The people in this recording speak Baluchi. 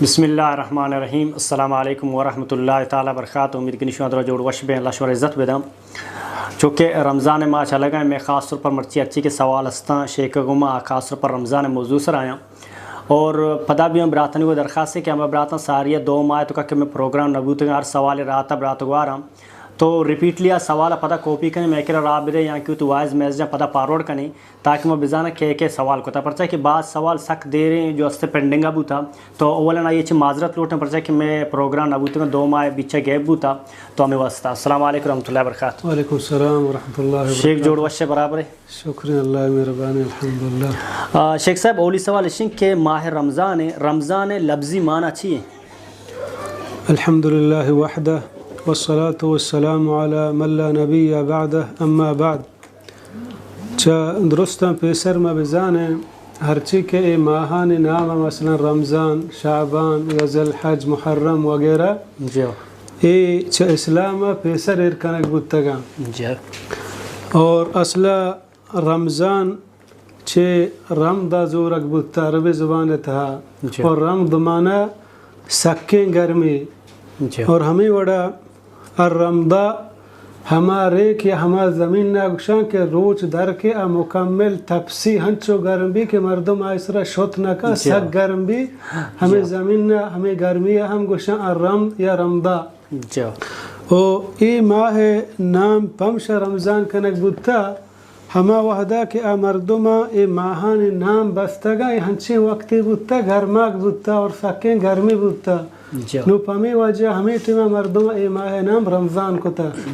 بسم اللہ الرحمن الرحیم۔ السلام علیکم ورحمۃ اللہ تعالی وبرکاتہ۔ امید کنی شما درا جوڑ وش بیں، اللہ شما عزت بداں۔ چونکہ رمضان ماہ چلگا ہیں، میں خاص طور پر مرچی ہرچی کہ سوال ہستاں شیکا گوما، خاص طور پر رمضان موضوع سر آیاں۔ اور پدا بھی ہم براتانی کو درخواست ہے کہ ہمیں براتاں ساری دو ماہ تو کہ میں پروگرام نہ بوتگاں، ہر سوال راتا برات گواراں۔ تو ریپیٹلی آ سوال پدا کاپی کنیں، میں کرا راہ بدے یا کہ تو وائس میسج پدا فارورڈ کنیں، تاکہ ما بزاناں کہ کہ سوال کتا، پرچا کہ بعض سوال سک دیریں جو است پینڈنگ بوتا۔ تو اولا آئی چہ معذرت لوٹیں، پرچا کہ میں پروگرام نہ بوتگاں، دو ماہ بیچا گیپ بوتا۔ تو ہمیں واسطہ السلام علیکم ورحمۃ اللہ وبرکاتہ۔ وعلیکم السلام ورحمۃ اللہ وبرکاتہ۔ شیخ جوڑ وش برابر ہے؟ شکریہ، اللہ مہربانی، الحمدللہ۔ آ، شیخ صاحب، اولی سوال اشیں کہ ماہ رمضان ہے، رمضان لفظی معنی چی ہے؟ الحمدللہ وحدہ والصلاة والسلام علی من لا نبی بعدہ، اما بعد۔ چہ درستاں پیسر ما بزانیں، ہرچی کہ اے ماہانی نام، مثلاً رمضان، شعبان یا ذی الحج، محرم وغیرہ، جی۔ اے چہ اسلام پیسر ایر کنگ بوتگاں۔ جی۔ اور اصلا رمضان چہ رمدا زورگ بوتا عربی زبان تہا۔ جی۔ اور رمد معنی سکیں گرمی۔ جی۔ اور ہمیں وڑا الرمدا ہما ریک یا ہما زمین نا گوشاں کہ روچ در کے آ مکمل تپسی، ہنچو گرم بی کہ مردم آئی سرا شت نہ کن، جی۔ سک گرم بی، ہمیں، جی۔ زمین نا ہمیں گرمی ہم گوشاں الرمد یا رمدا۔ جی۔ او اے ماہ نام پمشا رمضان کنگ بوتا، ہما وہدا کہ آ مردماں اے ماہانی نام بستگاں، اے ہنچیں وقتے بوتا، گرماگ بوتا اور سکیں گرمی بوتا۔ جی۔ نو پمے وجہ ہمے ٹیما مردماں اے ماہ نام رمضان کتا۔